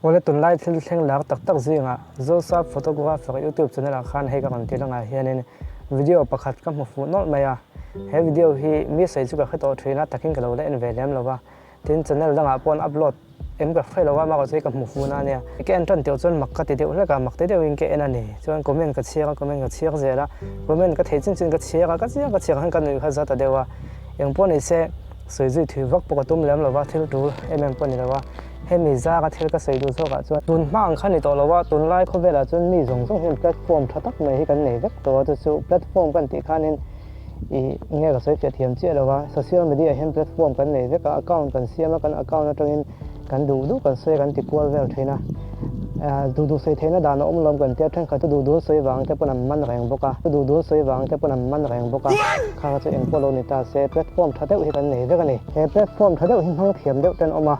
Awle tunlai thil thleng lar tak tak zingah Zosap Photographer YouTube channel ah khan hei ka rawn ti langah hianin video pakhat ka hmu fuh nawlh mai a. He video hi mi sawi chu ka hre tawh thin a, takin ka lo la en ve lem lo va. Tin channel dangah pawh an upload em ka hre lo a, amaherawhchu hi ka hmu fuh na a nia. Ka en tan teuh chuan mak ka ti deuh hlek a, mak ti deuhin ka en a ni. Chuan comment ka chhiar a, comment ka chhiar zel a, comment ka theih chin chin ka chhiar a, ka chiang ka chhiar khan ka nuih kha za ta deuh a. Engpawh ni se sawi zui thui vak pawh ka tum lem lo va, thil tul em em pawh ni lo a. Hemi zara thil ka sawi duh zawkah chuan tun hma ang kha ni tawh lo a, tunlai khawvelah chuan mi zawng zawng hian platform tha tak mai hi kan nei vek tawh a, chu chu platform kan tih khanin ih nge ka sawi fiah thiam chiah lo a, social media hian platform kan nei vek a, account kan siam a, kan account atangin kan duh duh kan sawi a, kan ti kual vel thin a, duh duh sawi theihna dan a awm lo kan tia thenkhat chu duh duh sawi vang te pawn an man reng bawk a, duh duh sawi vang te pawn an man reng bawk a, kha kha chu engpawh lo ni ta se platform tha deuh hi kan nei vek a ni. He platform tha deuh hi hmang thiam deuh ten awm a,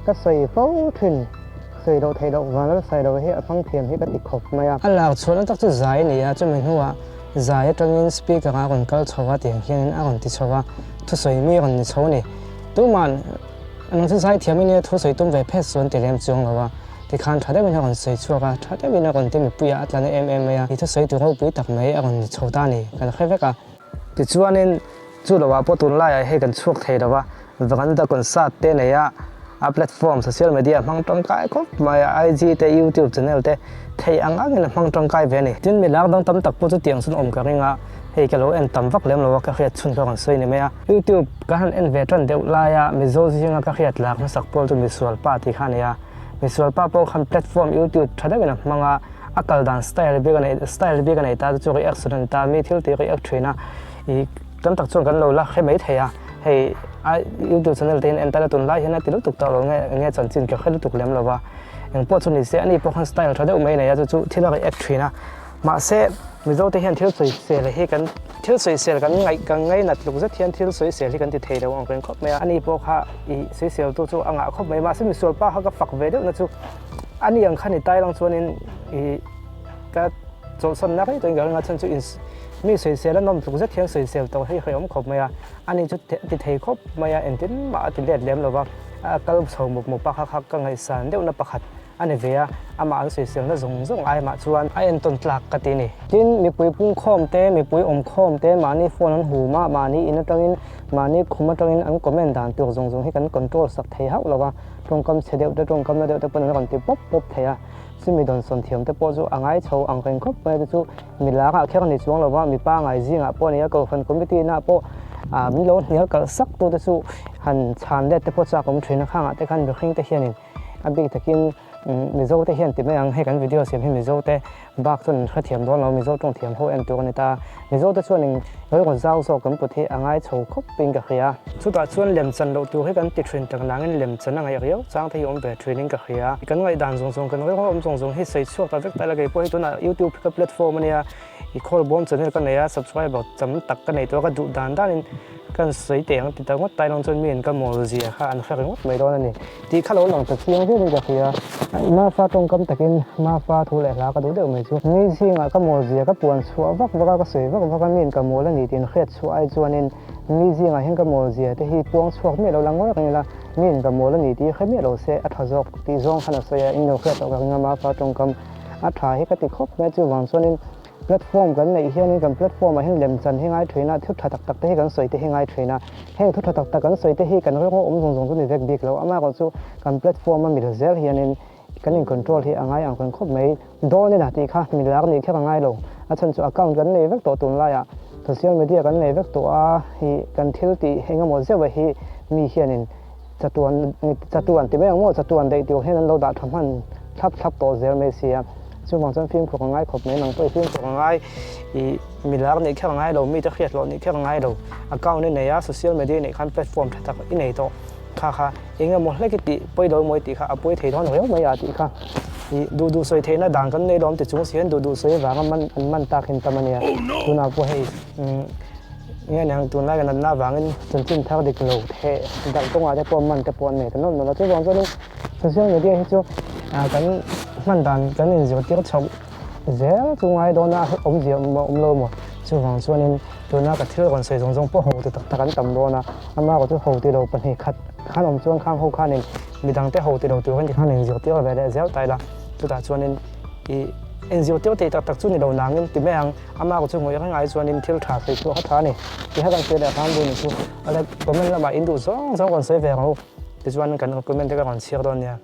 ka sawi fo thin, sawi loh theih loh vang lal sawi loh hi a hmang thiam hi ka ti khawp mai a. A lak chhuahna tak chu zai a ni a, chumi hnuah zai atangin speaker a rawn kal chho a tiang hianin a rawn ti chho a, thusawi mi rawn ni chho a ni. Tuman nang chu zai thiam i nia thusawi tum ve phet chuan ti lem chuang lo a, tikhan tha deuhin a rawn sawi chhuak a, tha deuhin a rawn ti mipuiah a tla na em em mai a, thusawi tu ropui tak mai a rawn ni chho ta a ni, kan hre vek a. Tichuanin chu lovah pawh tunlaiah hei kan chhuak thei lo va, veranda concert te nei a, a platform social media hmang tangkai khawp mai a, IG te YouTube channel te thei ang angin a hmang tangkai ve a ni. Tin mi lak dang tam tak pawh chu tiang chuan awm ka ring a, hei ka lo en tam vak lem lo a, ka hriat chhun ka rawn sawi ni mai a. YouTube ka han en ve tan deuh laia Mizo zinga ka hriat lak hmasak pawl chu Misualpa tih kha a ni a, Misualpa pawh khan platform YouTube tha deuhin a hmang a, A kal dan style bik a nei style bik a nei ta chu reaction a ni ta mi thil tih react thin a ih tam tak chuan kan lo la hre mai thei a hei a youtube channel te hian en tala tunlai hian a ti lutuk tawh lo nge enge chanchin ka hre lutuk lem lo va engpawh chu ni se ani pawh khan style tha deuh mai a nei a chu chu thil a react thin a mahse mizo te hian thil sawisel hi kan thil sawisel kan ngaih kan ngainat tluk zet hian thil sawisel hi kan ti thei lo ang reng khawp mai a ani pawh kha ih sawisel tu chu a ngah khawp mai mahse misual pa kha ka fak ve deuh na chu. A ni ang kha ni tai lang chuanin ih ka chawlhsawn na rei tawhin ka ring a chhan chu in mi sawisel a nawm tluk zet hian sawisel tawh hi hrehawm khawp mai a, a ni chu a ti thei khawp mai a engtin mah a ti let lem lo va, a kal chho mup mup a kha kha ka ngaihsan deuhna pakhat a ni ve a, amah an sawiselna zawng zawng ai mah chuan a entawn tlak ka ti a ni. Tin, mipui pungkhawm te, mipui awmkhawm te mahni phone an hum a, mahni in atangin, mahni khum atangin an comment dan tur zawng zawng hi kan control sak thei hauh lo va. Tawngkam chhe deuh te, tawngkam na deuh te pawn an rawn ti pawp pawp thei a, chumi dawnsawn thiam te pawh chu a ngai chho ang reng khawp mai a, chu chu mi lakah kher a ni chuang lo va, mipa ngai zingah pawh a ni a, kohhran committee na pawh ah min lo hnial kalh sak tu te chu han chhan let te pawh chak awm thin a, khangah te khan mihring te hianin a bik takin Mizo te hian ti mai ang, hei kan video siam hi Mizo te bak chuan an hrethiam dawn lo, Mizo tawng thiam ho en tur a ni ta. Mizo te chuan in rilru zau zawk kan put hi a ngai chho khawp in ka hria. Chutah chuan lem chan loh tur hi kan ti thin tak nangin lem chan a ngaih riau chang te hi awm ve thin in ka hria. Kan ngaihdan zawng zawng kan rilru awm zawng zawng hi sawi chhuak ta vek ta ila kei pawh hi tunah YouTube hi ka platform a nia i khawl bawm channel ka nei a subscriber tam tak ka nei tawh a ka duh dan dan in kan sawi teh ang ti ta ngawt tai lang chuan mi in ka mawl zia kha an hre ringawt mai dawn a ni. Tih kha lo lang ta chiang viau in ka hria. Mafa tawngkam takin Mafa thu leh hla ka duh deuh mai chu. Ni zingah ka mawl zia ka puan chhuah vak vak a, ka sawi vak vak a, miin ka mawl a ni tih hriat chhuah ai chuanin ni zingah hian ka mawl zia te hi puang chhuak miah lo la ngawi reng ila, miin ka mawl a ni tih hre miah lo se a tha zawk tih zawng khan a sawi a, in lo hriat tawh ka ring a Mafa tawngkam a tha hi ka ti khawp mai chuvang chuanin Platform kan neih hianin kan platform ah hian lemchan hi ngai thin a, thu tha tak tak te hi kan sawi te hi ngai thin a. Heng thu tha tak tak kan sawi te hi kan rilru awm zawng zawng chu ni vek bik lo. Amaherawh chu kan platform a mil zel hianin kan in control hi a ngai ang reng khawp mai. Dawn ina tih kha mi lar nih kher a ngai lo. A chhan chu account kan nei vek tawh tunlaiah social media kan nei vek tawh a, hi kan thil tih engemaw zeuh hi mi hianin chatuan chatuan ti mai ang maw chatuan daih tur hian an lo dah tha hman thlap thlap tawh zel mai sia chuvang chuan fimkhur a ngai khawp mai nang pawh i fimkhur a ngai ih mi lar nih kher a ngai lo mite hriat hlawh nih kher a ngai lo account i nei a social media i neih khan platform tha tak i nei tawh kha kha eng emaw hlek i tih pawi lo emaw i tih kha a pawi thei dawn riau mai a tih kha ih duh duh sawi theihna dan kan nei lawm ti chung si hian duh duh sawi avanga man an man tak hin tam a nia tunah pawh hei umm. Nge niang tunlai ka natna avangin chanchin thar dik lo theh darh kawngah te pawh man te pawh an nei ta nawlh nawlh a, chuvang chuanin social media hi chu kan hman dan kan inzirtir chhoh zel chu ngai dawn a, awmzia a awm lo maw? Chuvang chuanin tuna ka thil rawn sawi zawng zawng pawh ho ti tak tak an tam dawn a, amaherawhchu ho ti lo 2 khat khan awm chuan khang ho khanin. Midangte ho ti lo turin tikhan inzirtir ve leh zel ta ila, chutah chuanin i inzirtir tih tak tak chu ni lo nangin ti mai ang, ama ku chu ngawih reng ai chuanin thil tha sawi chhuah kha tha a ni. Ti kha kan sawi leh hram bun chu awle comment lamah in duh zawng zawng rawn sawi ve ang u, tichuan kan comment te ka rawn chhiar dawn nia.